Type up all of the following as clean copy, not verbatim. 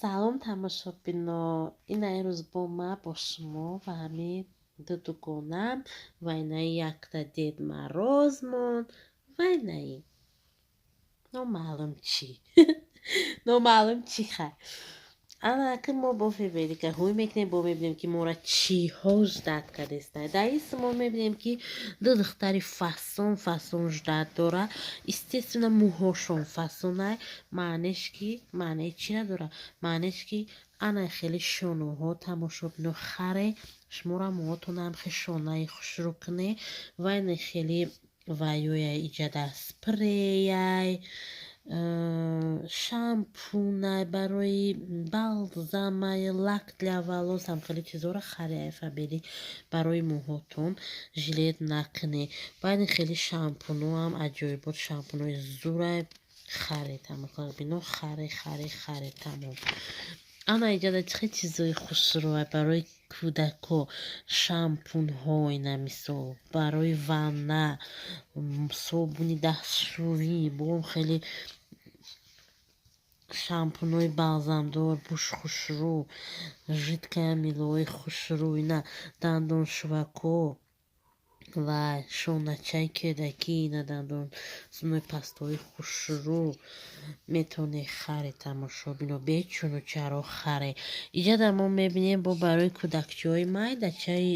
Салом, тамошобино! Ина имрӯз бо ма, бо шумо ва ҳамин ду дугонам ва инаи якта Дед Морозмон ва инаи номаълум чӣ, номаълум чӣ. Хай, ана ки мо бо Фаберлика ҳуй мекунем, бо мебинем, ки моро чиҳо ждать кардеста. Дар ин мо мебинем, ки ду духтари фасон фасон ждать дора. Естественно, мӯҳошон фасонай. Маънеш ки, маънеи чӣ надора? Маънеш ки ана хеле шонаҳо, тамошобино, харе шуморо мӯҳотонам хе шонаи хушрӯ куне. Ва ина хеле вайоя иҷада спреяй, шампунай, барои балзамай, лак для волос, ҳам хеле чизҳоро харияй Фаберлик, барои мӯҳотон жалеть накунед. Баъд ин хеле шампунҳоам аҷоибот, шампунҳои зурай харе, тамошобино, харе, харе, харе, тамом. Ана иҷада чӣ чизҳои хушрӯай барои кӯдако: шампунҳо, ина мисол барои ванна, собуни дастшӯӣ, бо хеле шампунҳои балзамдор, буш хушрӯ, жидкое мылои хушрӯ, ина дандоншӯвакҳо ва шоначаи кӯдакӣ, ина дандонзунои пастаҳои хушрӯ метавонед харе, тамошобино, бечуну чаро харе. Иҷада мо мебинем бо барои кӯдакчиҳои майдачаи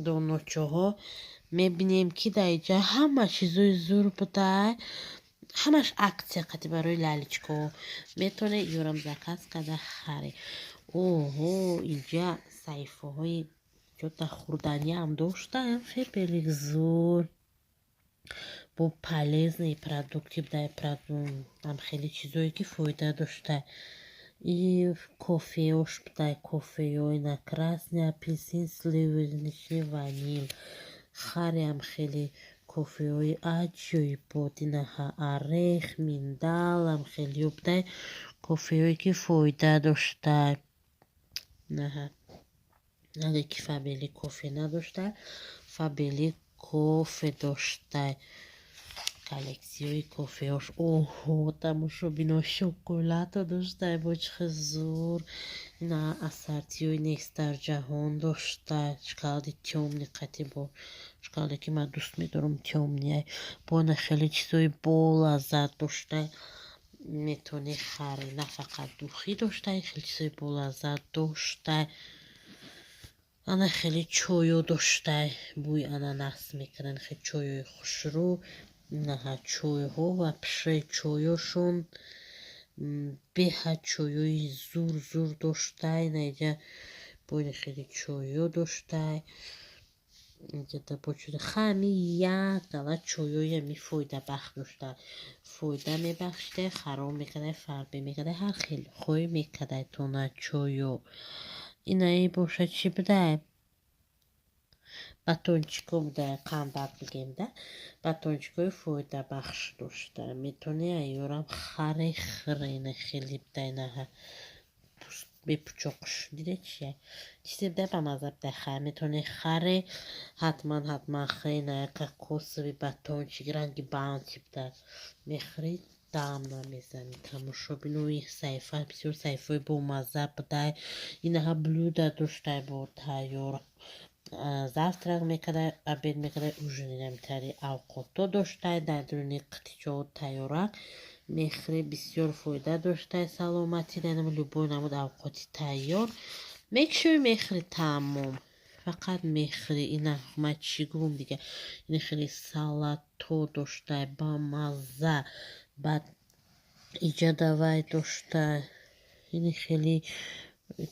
доночаҳо. Мебинем, ки дар иҷа ҳама чизҳои зур будай, ҳамаш акция қати барои лялечкаҳо. Метавонед ёрам заказ карда харе. Оҳо, инҷа саҳифаҳои ҷота хӯрданиам доштаам. Фаберлик зур бо полезные продукты будай, ам хеле чизое, ки фоида дошта. И кофеош будай, кофеё ина красный апельсин, сливочный, ванил. Хариам хеле кофеҳои аҷоибот, инаҳа орех, миндаль, ам хелеё будай, кофеҳое, ки фоида дошта. Инаҳа аге ки Фаберлик кофе надошта, Фаберлик кофе дошта, коллексияҳои кофеҳош. Оҳо, тамошобино, шоколадо доштай, бо чӣ хел зур! Ина ассортиҳои Нестар ҷаҳон дошта, шоколади тёмный қати, бо шоколаде, ки ман дӯст медорам, тёмный. Бо ина хеле чизҳои болаззат дошта, метавонӣ хари. На фақат духи дошта, хеле чизҳои болаззат дошта. Ана хеле чойо доштай, бӯи ананас мекунанд, хеле чойҳои хушрӯ. Инаҳа чойҳо ва пишаи чойошон беҳад чойҳои зур зур доштай. Ина иҷа бо ина хеле чойҳо доштай. Ҳами як гала чойҳои ҳами фоидабахш дошта, фоида мебахшидай, хароб мекардай, фарбе мекардай, ҳар хел хоҳӣ мекардай тона чойё. Инаи бошад, чӣ будай? Батончико будай, қандак бигем да, батончикҳои фоидабахш дошта, метавонӣ айёрам харе, хӯре. Ина хеле будай, инаҳа бепучоқш дида, чия чизе будай, бамазза будай, хай, метавонӣ харе, ҳатман, ҳатман хӯре. Ина кокосовый батончик ранги Баунти будай, мехӯрӣ, дам намезанӣ. Тамошобинои, саҳифа бисёр саҳифаҳои бомазза будай. Инаҳа блюда доштай, бо тайёр завтрак мекардай, обед мекардай, ужин, инамтари авқотҳо доштай, дар дуруни қитичаҳо тайёрак мехӯрӣ, бисёр фоида доштай саломатӣ. Дар любой намуд авқоти тайёр мекушоӣ, мехӯрӣ, тамом, фақат мехӯрӣ. Ина ман чӣ гӯм дига? Ина хеле салатҳо доштай бамазза. Баъд иҷадавай дошта, ини хеле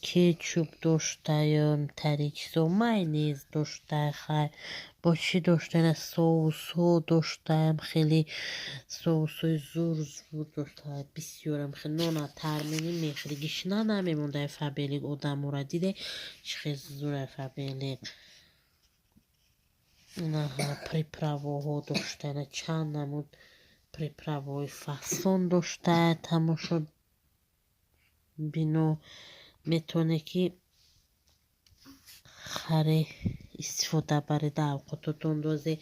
кетчуп доштаю, тари чизо, майонез доштай. Хай, бо чӣ дошта? Ина соусҳо доштаям, хеле соусҳои зур зур дошта, бисёрам хеле. Нона тар менӣ, мехӯрӣ, гишна намемондай. Фаберлик одаморо диде, чӣ хел зурай Фаберлик. Инаҳа приправаҳо дошта, ина чанд намуд приправаҳои фасон дошта. Тамошобино, метавонед, ки харе, истифода баред, дар авқототон дозе.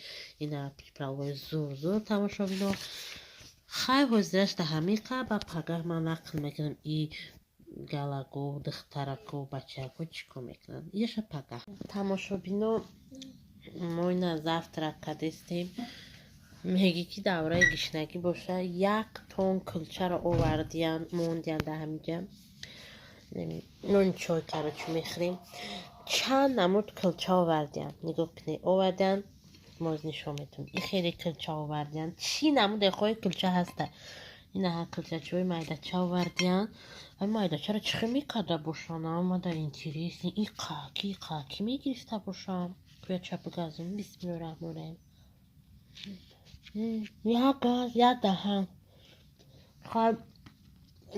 Ина приправаҳои зур зур, тамошобино. Хай, ҳозираш да ҳамиқа, ба пагаҳ ман нақл мекунам, и галаго, духтарако, бачако чӣ кор мекунанд. Яша пагаҳ. Тамошобино, мо ина завтрак кардестем. Мегӣ ки давраи гишнагӣ боша, як тон кулчаро овардиян, мондиян дар ҳамиҷа. Нони чой, короче, мехӯрем. Чанд намуд кулча овардиян. Нигоҳ кунед, овардиян, моз нишон метавон. И хеле кулча овардиян. Чӣ намуде хоҳи кулча ҳаста. Инаҳа кулчачиҳои майдача овардиян. Ай, майдачаро чӣ хел мекарда бошанд? Омада интересно. И қаки, қаки мегирифта бошам. Куя чапи газум. Бисмиллоҳи раҳмони раҳим. Як газ, як даҳан. Хай,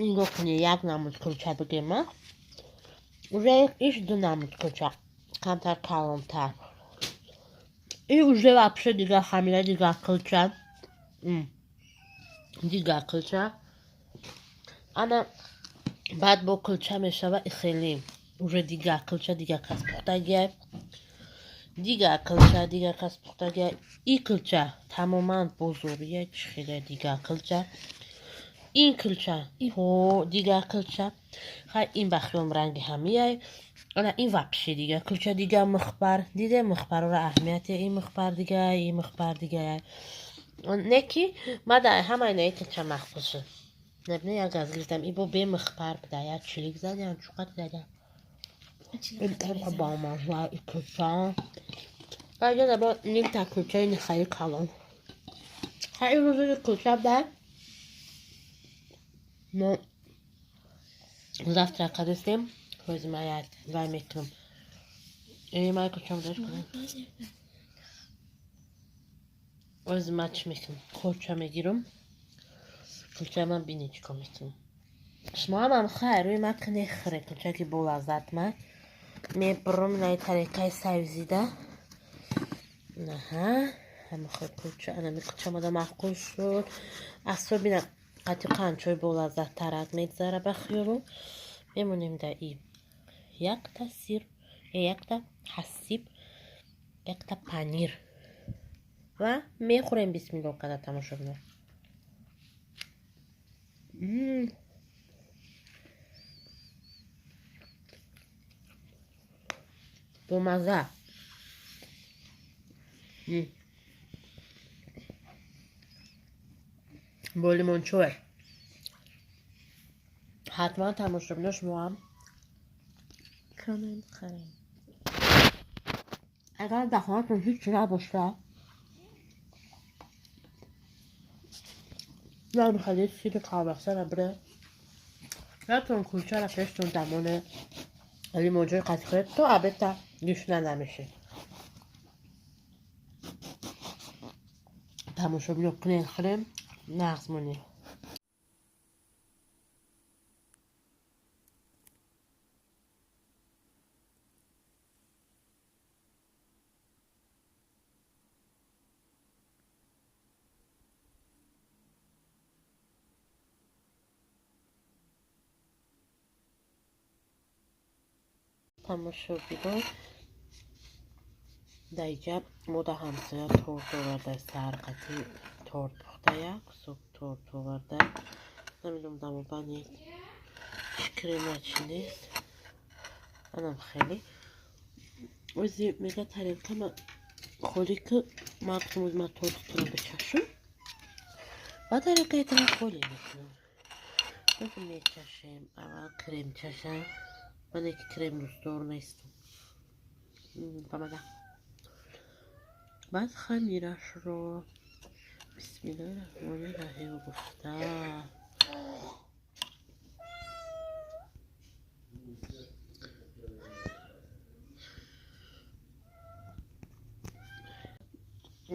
нигоҳ кунед, як намуд кулча бигем, а? Уже иш ду намуд кулча. Камтар калонтар. И уже вообще дигар хамира, дигар кулча. Дигар кулча. Ана баъд бо кулча мешава и хеле. Уже дигар кулча, дигар кас пухтагиай. Дигар кулча, дигар кас пухтагиай. И кулча тамоман бозория, чӣ хеле дигар кулча. Ин кулча, иҳо дигар кулча. Хай, ин ба хиёлам ранги ҳамияй. Ана ин вообще дигар кулча, дигар мухбар. Диде мухбарро аҳамияте, ин мухбар дигар, ин мухбар дигар. Не ки ма дар ҳамаи инаи кулча махфуз шуд. Набина, як газ гирифтам, и бо бемухбар буда, як чилик зад, як чуқат зада. Бамаза и кулча. Баъд бо нимта кулчаи нихаи калон. Хай, имрӯз кулча буда. Мо завтрак кардастем. Ҳозир ман як вай мекунам. Ман кулчам дошт кунам. Ҳозир ман чӣ мекунам? Кулча мегирам. Кулча ман бинед чӣ кор мекунам. Шумо ҳамам хайр, рӯи ман кунед хӯре кулча ки бо лаззат ман. Мебурам инаи тарелкаи сабзида. Наҳа, ҳамахел кулча, анами кулча омада маъқул шуд. Особенно қати қандчой бо лаззаттарак мегзара ба хиёлум. Мемонем дар и якта сир, якта ҳасиб, якта панир ва мехӯрем, бисмиллоҳ карда, тамошобино. Бомаза. Бо лимончой. Ҳатман тамошобино, шумо ҳам кунед, хӯред. Агар дар хонатон ҳеҷ набошад, намехоҳед сири колбасаро бире, ятон кулчаро пештон дамоне, лимончои қатӣ хӯред, то абедта гушна намешед. Тамошобино, кунед, хӯрем, нағз монед. Тамошобино, дар инҷа мо дар ҳамсоя торт оварда, саҳарқатӣ торт пухта, як кусок торт оварда. Намедонам, дамоба нест, чӣ крема, чӣ нест. Анам хеле. Ози мега тарелкама холӣ ки, ман гуфтам ози ман тортро бичашам. Ба тарелкаи тара холӣ мекунам. Ози мечашем, аввал крем чашам. Ман яки крем дӯстдор нестам. Бамаза. Баъд хамирашро бисмиллоҳи раҳмони раҳим гуфта.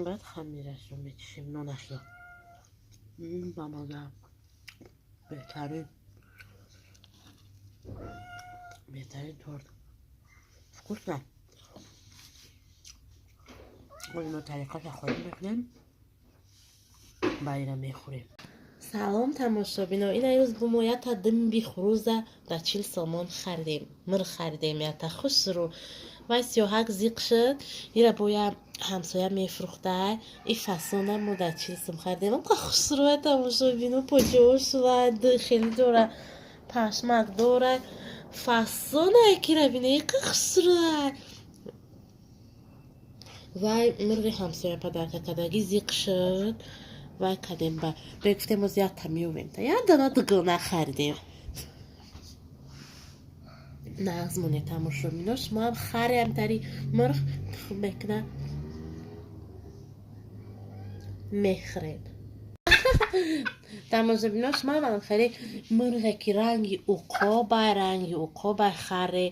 Баъд хамирашро мечишем, нонашро. Бамаза. Беҳтарин. Беҳтарин торт. Вкусно. Ози мо тарелкаша холӣ мекунем. Ба ира мехӯрем. Салом, тамошобино. Ина имрӯз бо мо якта дымби хурӯза дар 40 сомон харидем. Мир харидем якта хушрӯ. Вай сиёҳак зиқ шуд. Ира боя ҳамсоя мефурӯхтай. И фасона мо дар чилсум харидем. Ка хушрӯя тамошобино, поҷаҳо шула хеле дора, пашмак дора. Фасона кира бине, ка хушрӯя. Вай мурғи ҳамсоя падарка кадаги зиқ шуд. Вай кадем ба бегуфтем оз якта меёвем, та як дана дугона харидем. Нағз моне тамошобино, шумоам хареам тари мурғ тухм мекуна, мехӯред. Тамошобино, шумоам хеле мурғе ки ранги уқоба, ранги уқоба харе,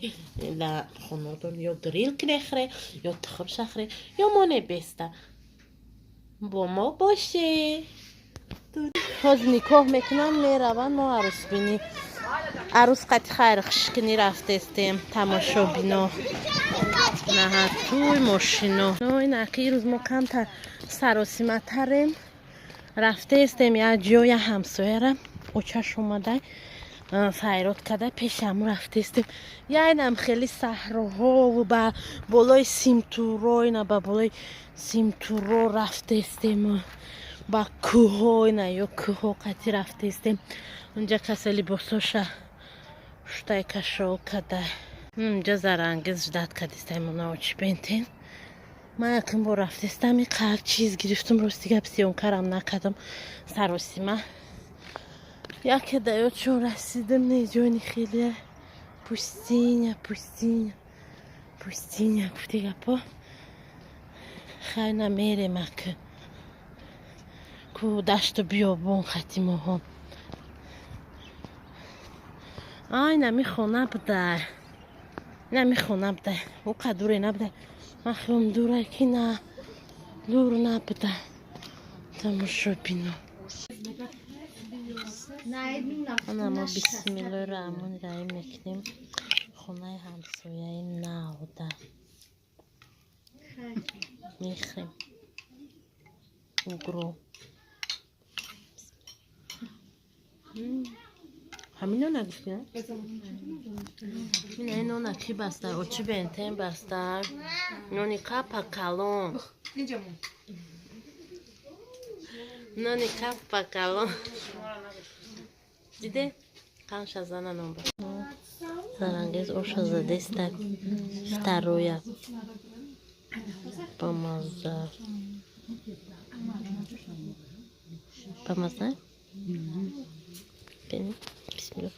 дар хонатон ё грил кунехӯре, ё тухм шахӯре, ё моне беста. Бо мо боше. Ҳозир никоҳ мекунам, мераванд, мо арӯсбинӣ. Арӯс қати хайр хушкунӣ рафтестем, тамошобино. Наҳа туй мошино. Инаки ирӯз мо камтар саросиматарем. Рафтестем як ҷоя ҳамсояра, очаш омада файрод карда, пеши ҳамун рафтестем. Яйнам хеле саҳроҳову ба болои симтуро, ина ба болои симтуро рафтестем, ба кӯҳҳо, ина ё кӯҳҳо қати рафтестем. Унҷа касе либосоша шутай кашол када. Унҷа Зарангиз ждать кадистаем, она очи бентен. Ман якум бор рафтестам, иқар чиз гирифтум, рости гап съёмкарам накардам, саросима. Яке да ёдшон расидим, не ҷони хеле пустыня, пустыня, пустыня гуфти гапо. Хай намерем ака. Ку дашту биёбон хати моҳон. Ай нами хона будай. Нами хона будай. Уқа дуре набудай. Ман хиём дура ки на дур набудай. Тамошобино. Ана мо бисмиллоҳи раҳмони раҳим мекунем. Хонаи ҳамсояи навда. Мехӯрем. Угру. Ҳамино нагуфтӣ, на? Ина нона ки баста, очи бентен баста. Нони капа калон. Нони капа калон. Диде? Қанша зана нон ба. Зарангез оша задеста. Второе. Бамаза. Бамаза? Бисмиллоҳ.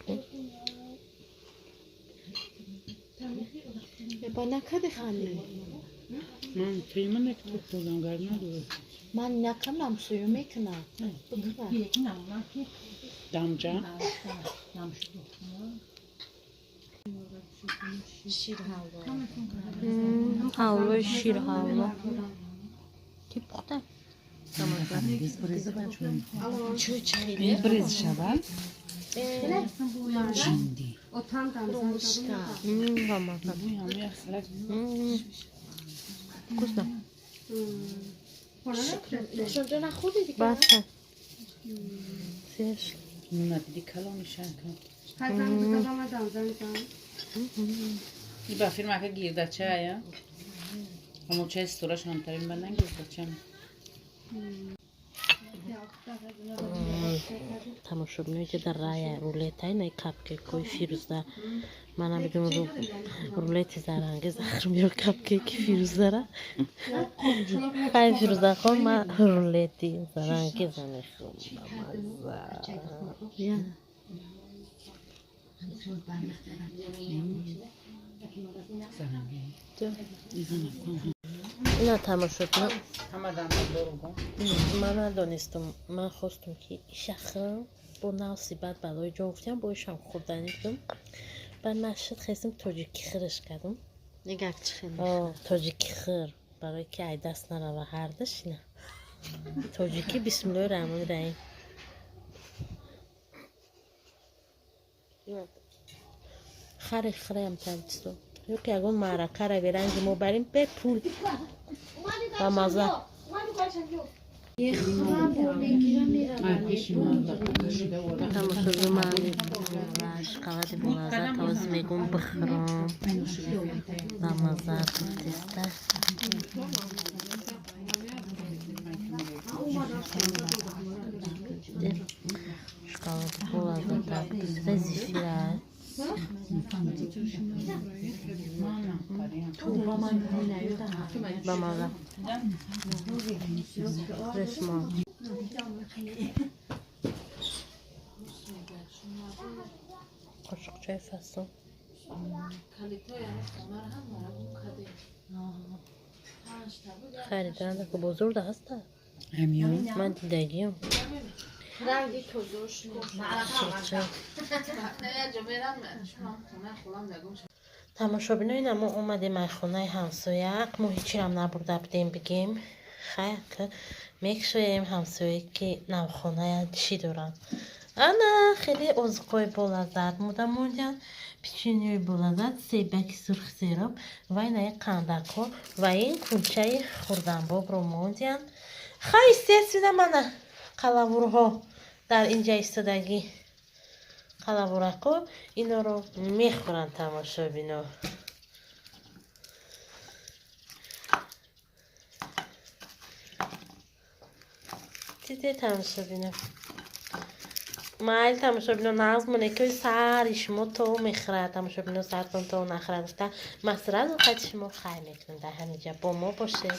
Ба накади хали. Ман тейма мектуб хӯрдам, гар надорад. Ман накамам, сӯё мекунам. Дамҷа. Ҳалвои ширҳалво. Ки пухта? Брез шавад. Жинди. Вкусно. Баста. Сеш. Надиди калони шака. И ба фирма ка гирдачая. Ҳамо чай стораш ҳамтарин ба нагирдача. Тамошобиное ки дар рая рулетай най капкейкҳои Фирӯза. Ман намедонам рулети Зарангиз ахрм ё капкейки Фирӯзара. Хай Фирӯзахон, ман рулети Зарангиза мехӯрам. Бамазза. Ина тамошобино, ман надонистам, ман хостум ки иша хӯрам, бо навси баъд балои ҷон гуфтям, бо ишам хӯрданӣ будам. Баъд ман шуд хестам тоҷикӣ хӯрш кардам. Тоҷикӣ хӯр, барое ки ай даст нарава ҳардаш ина. Тоҷикӣ бисмиллоҳи раҳмони раҳим. Харе хӯраям тавчисо. Ё ки ягон маъракара беранги мо барем бепул. Ба маза. Тамошобино, ман Шоколади болаззат ҳоз мегум бихӯрам. Бамазза гуфтиста. Шоколади болаззат гуфта зефира. Бамазза. Ресмон. Қошуқчаи фасон. Харидан бозорда ҳаста? Ман дидагиам. Тамошобинои мо омадем ай хонаи ҳамсояк. Мо ҳечирам набурда будем бигем. Хай мекушоем ҳамсоя ки навхоная чӣ доранд. Ана хеле озуқҳои болаззат мода мондянд, печеньеҳои болаззат, себаки сурхи сероб ва инаи қандакҳо ва ин кулчаи хурданбобро мондянд. Хай, естественно, мана қалавурҳо дар инҷа истодагӣ қалавуракҳо инора мехӯранд тамошобино. Диде тамошобино. Майли тамошобино, нағз моне ки сари шумо то мехӯрад, тамошобино сартон то нахӯрад гуфта ман сразу қайти шумо хай мекунам дар ҳаминҷа бо мо бошед.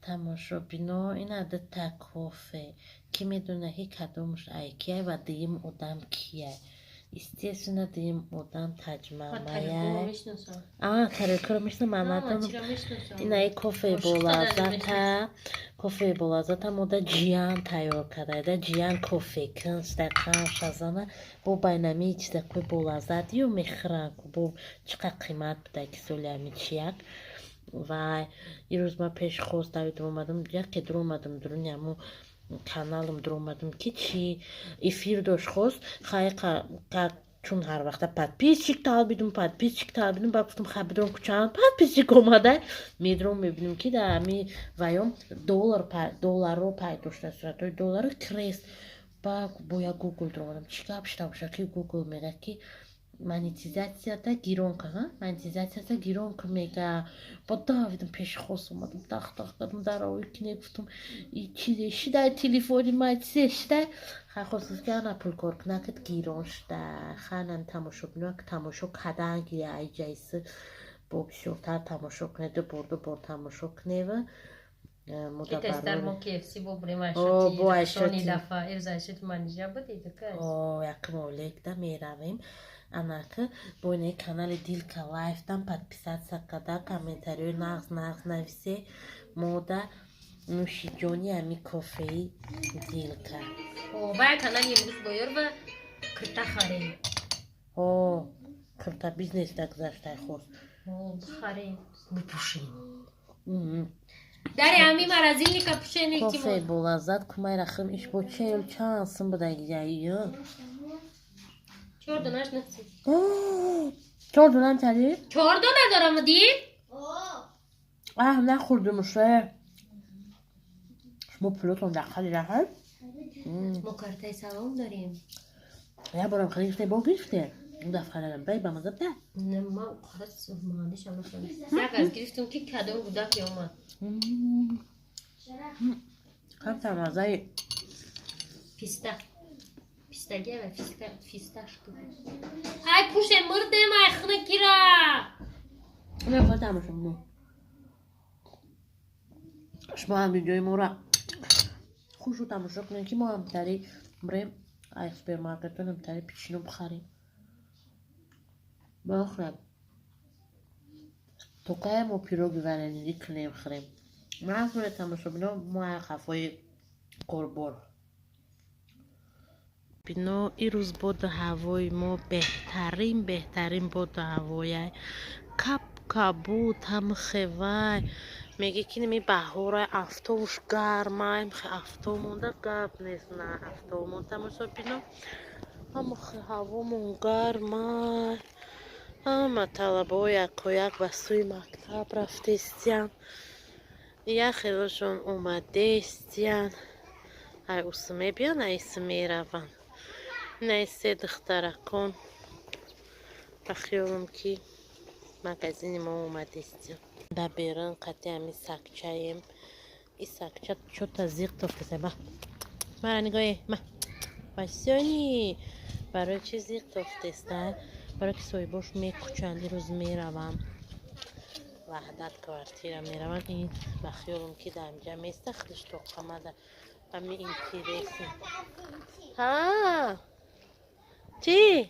Тамошобино, ина дута кофе. Ки медона ки кадомаш ай кияй ва дуюм одам кияй. Естественно, дуюм одам таҷмамаяй. Тарелкаро мешиносам, ман надонам. Инаи кофеи болаззата, кофеи болаззата мода ҷиян тайёр карда, ҷиян кофе кун, стаканша зана, бо байнамии чизакҳои болаззат ё мехӯранд, бо чӣ қадр қимат буда ки соли ҳами чияк. Вай, ирӯз ман пеш хост давидам омадам, яке дуромадам дуруни ҳамо каналам дуромадам ки чӣ эфир дошт хост, хай чун ҳар вақта подписчик талбидум, подписчик талбидум, ба гуфтам хай бидурам кучанд подписчик омада, медурам мебинам ки дар ҳами ваём доллар долларро пайдо шуда, суратҳои доллару крест. Ба бо як Гугл дуромадам, чӣ гап шуда боша ки Гугл мегӯяд ки монетизатсията гирон кун, монетизатсията гирон кун мега. Ба давидам пеши хос омадам, тах тах кардам дар овӣ ки гуфтам и чизе шидай телефони ман чизе шидай. Хай хос гуфт ки ана пулкор кунакат гирон шуда. Хай нан тамошобино тамошо кадан гиря ай ҷайси бо бисёртар тамошо кунед, ду бор ду бор тамошо кунева. Якум олекда меравем. Анака бо инаи канали Дилка Лайфтам подписаться карда, комментариҳои нағз нағз нависе мода нӯшиҷони ҳами кофеи Дилка. Вай канали имрӯз боёр ва кирта харем. О, кирта бизнес дагзаштай хост. Бихарем. Бипӯшем. Дари ҳами морозильника пӯшене ки кофе болаззат кумай рахим иш бо чел чанд сум будагиҷаиё. Чор донаш наси. Чор донам тари? Чор дона дорам дид? Аҳ, нахӯрдимуше. Шумо пулотон дар қади раҳад? Мо картаи салом дорем. Я борам хари гирифте, бо гирифте. Даф харидам, бай ба маза бда. Не, ман қараз маънишам нафаҳмидам. Як аз гирифтум ки кадом гудак омад. Камтар мазаи писта. Пистагия ва фисташка. Ай пуше мурдем ай хунакира. Не хатам шумо. Шумо ҳам видеои моро хушу тамошо кунед ки мо ҳам тари бирем ай супермаркетонам тари печино бихарем. Бохӯрем. То кае мо пироги вареники кунем хӯрем. Ман тамошобино мо ай хафои қурбон. Бино ирӯз боду ҳавои мо беҳтарин беҳтарин боду ҳавояй. Кап кабуд ҳамхевай. Меги ки ними баҳорай афтобуш гармай, афтоб монда гап нест на афтоб мон тамошобино. Ҳамхе ҳавомон гармай. Ҳама талабаҳо якояк ба сӯи мактаб рафтестиянд. Як хелошон омадестиянд. Ай усу мебиёнд, ай ису мераванд. Не се духтаракон ба хиёлам ки магазини мо омадистем. Да берун қати ҳами сакчаем. И сакча чота зиқ тофтеса ба. Мара нигоҳе ма. Васёни барои чи зиқ тофтеста? Барои ки соҳибош мекучанд, ирӯз меравам. Ваҳдат квартира меравам. Ин ба хиёлам ки дар инҷа места худаш тоқамада. Ҳами интереси. Ҳа? Чӣ?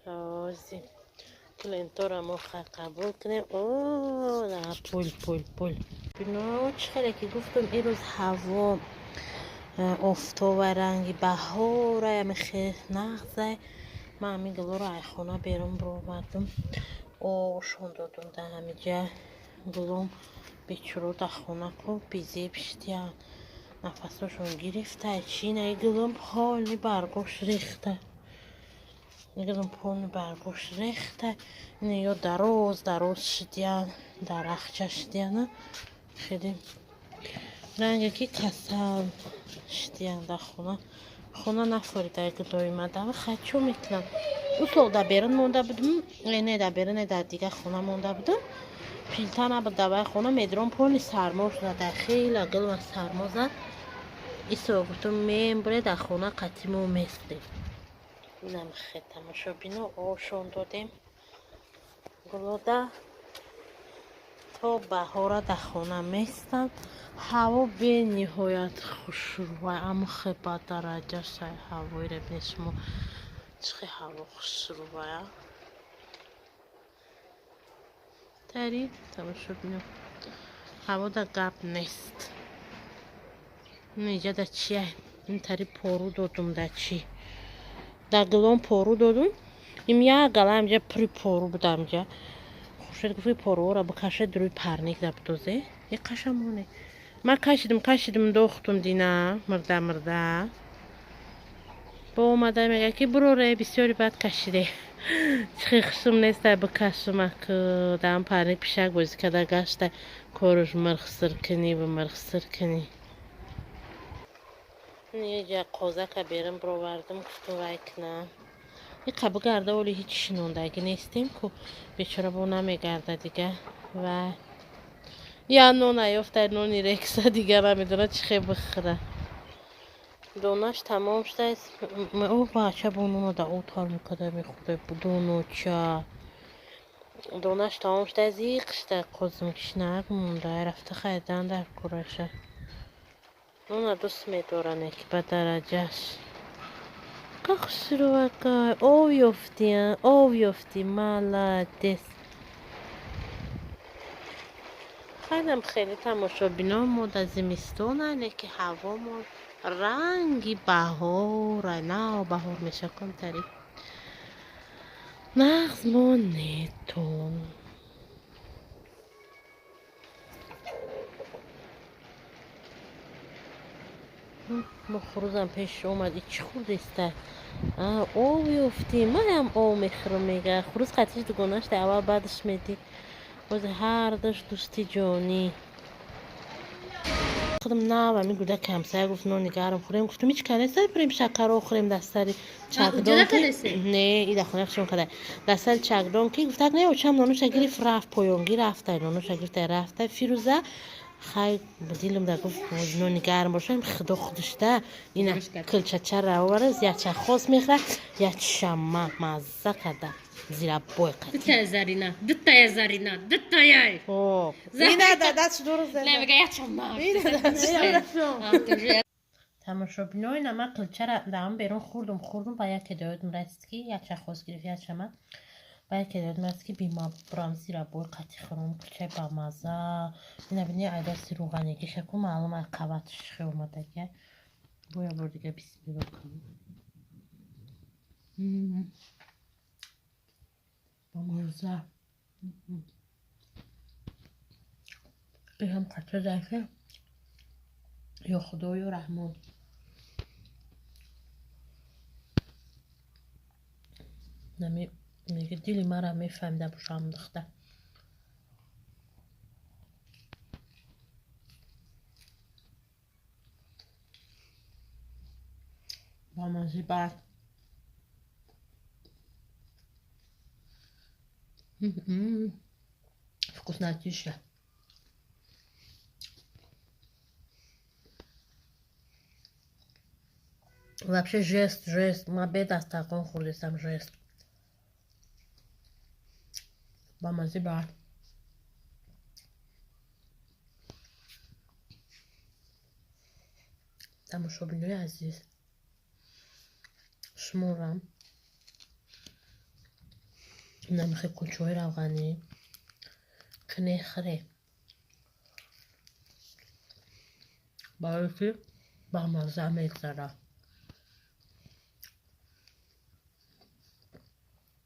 Ози. Клиентора мо қабул кунем. О, на пул, пул, пул. Бино чӣ хеле ки гуфтам, ирӯз ҳаво офтоба, ранги баҳора, ями хел нағзай. Ман ҳамин гулоро ай хона берун бировардам. Ошон додум дар ҳамиҷа. Гулом бечуро дар хона ку безеб шидиян. Нафасошон гирифта. Чи на гулом полни баргош рехта. Гулом полни баргош рехта. Ина ё дароз дароз шидиян, дарахча шидиян. Хеле ранге ки касал шидиян дар хона. Хона нафорида гулои мадам. Хай чӯ мекунам? Ду сол дар берун монда будам. Не дар берун, не дар дигар хона монда будам. Пилта набуд дар вай хона, медром полни сармо шуда. Хеле гулма сармо зад. Исо гуфтам мембуре дар хона қатъи мо местем. Инам хе тамошобино ошон додем. Гулода то баҳора дар хона местанд. Ҳаво бениҳоят хушрӯй, аммо хе ба дараҷа шай ҳавои ребне шумо чӣ хе ҳаво хушрӯя. Тари тамошобино ҳаво да гап нест. Инҷа да чия? Ин тари пору додум да чӣ? Да гулом пору додум. Им як гала инҷа пури пору буда инҷа. Хуршед гуфт поруҳоро бикашед рӯи парник да бидозе. Е қашамоне. Ман кашидим, кашидим, дохтум дина, мирда мирда. Бо омада мега ки бироре бисёри бад кашиде. Чӣ хушум неста бикашум аку даам парник пишак бозӣ карда гашта коруш мирх сир кунӣ ва мирх сир кунӣ. Неҷа қозака берун бировардам, гуфтум вай кунам. Иқа бигарда оли ҳеҷ шинондагӣ нестем ку бечора бо намегарда дига ва я нон наёфта, нони рекса дига намедона чӣ хел бихӯра. Донаш тамом шудааст. О бача бо ноно да об тар мекарда мехӯрда доноча. Донаш тамом шудааст, зиқ шуда қозим кишнак монда, рафта харидан дар кураша. Нона дӯст медоране ки ба дараҷаш. Ка хушрӯакай, об ёфтӣ, об ёфтӣ, молодец. Хайдам хеле тамошобино мо дар зимистон айне ки ҳавомон ранги баҳора, нав баҳор мешавад камтари. Нағз монетон. Мо хурӯзам пеш омад, и чӣ хурдеста? Об ёфтӣ, манам об мехӯрам мега. Хурӯз қатиш дугонаш да аввал баъдаш медӣ. Боз ҳардуш дӯсти ҷонӣ. Худам нав ҳамин гӯдаки ҳамсоя гуфт нони гарм хӯрем. Гуфтам ҳеҷ кар нест, бирем шакаро хӯрем дар сари чакдон. Не, и дар хонаи хушон карда. Дар сари чакдон ки гуфтак не, очам нонуша гирифт рафт, поёнгӣ рафта, нонуша гирифта рафта. Фирӯза хай дилам да гуфт нони гарм бошам, худо худушта ина килчачара овараз, яча хос мехӯрад, ячшама мазза карда. Зирабой қати. Дутая Зарина, дутая Зарина, дутая. О, ина да дастш дуруст. Не, мега ячама. Тамошобино ина ман қилчара даам берун хӯрдум, хӯрдум ба яке доёдум расид ки яча хос гирифт ячама. Ба яке доёдум расид ки бимабрам зирабой қати хӯрум, қилчаи бамазза. Ина бини ай дасти рӯғанегӣ шаку маълум ай қаватш хе омадагия. Боя бор дига бисмилло кунам. Бамазза. Иҳам қатра дафе. Ё Худо, ё Раҳмон. Нами меги дили мара мефаҳмида бошам духта. Бамазӣ бад. Вкуснотища. Вообще жесть, жесть. Ма бе дастархон хӯрдесам, жесть. Бамазӣ бад. Тамошобинои азиз, шуморам намихе кулчаҳои равғанӣ кне хӯре, барое ки бамазза мегзара.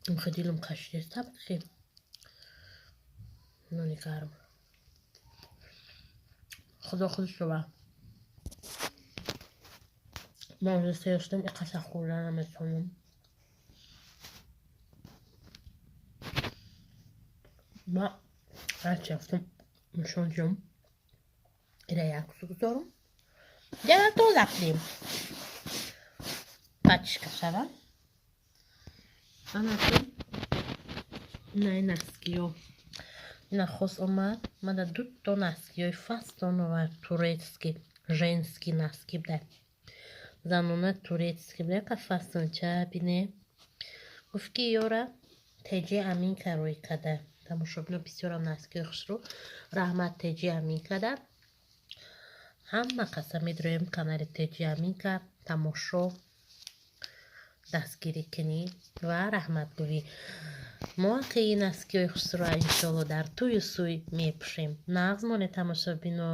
Имхе дилам кашидеста ки нони гарм. Худо худш шува. Ман уже сер шудам, иқаса хӯрда наметавонам. Ма ҳарчи рафтам нишон ҷом ира як су гузорам. Яна тоза кунем. Пачка шава. Ана най носкиё. Ина хос омад. Мада дуто носкиёи фасон овард, турецкий, женский носки буда. Занона турецкий буда, ка фасонча бине. Гуфт ки ёра теҷи Аминка рӯй када. Тамошобино, бисёрам носкиёи хушрӯ. Раҳмат теҷи Аминкада. Ҳама каса медроем канали теҷи Аминка тамошо дастгирӣ кунӣ ва раҳматгӯӣ. Мо ки носкиёи хушрӯа иншоалло дар тӯю сӯй мепӯшем. Нағз монед, тамошобино.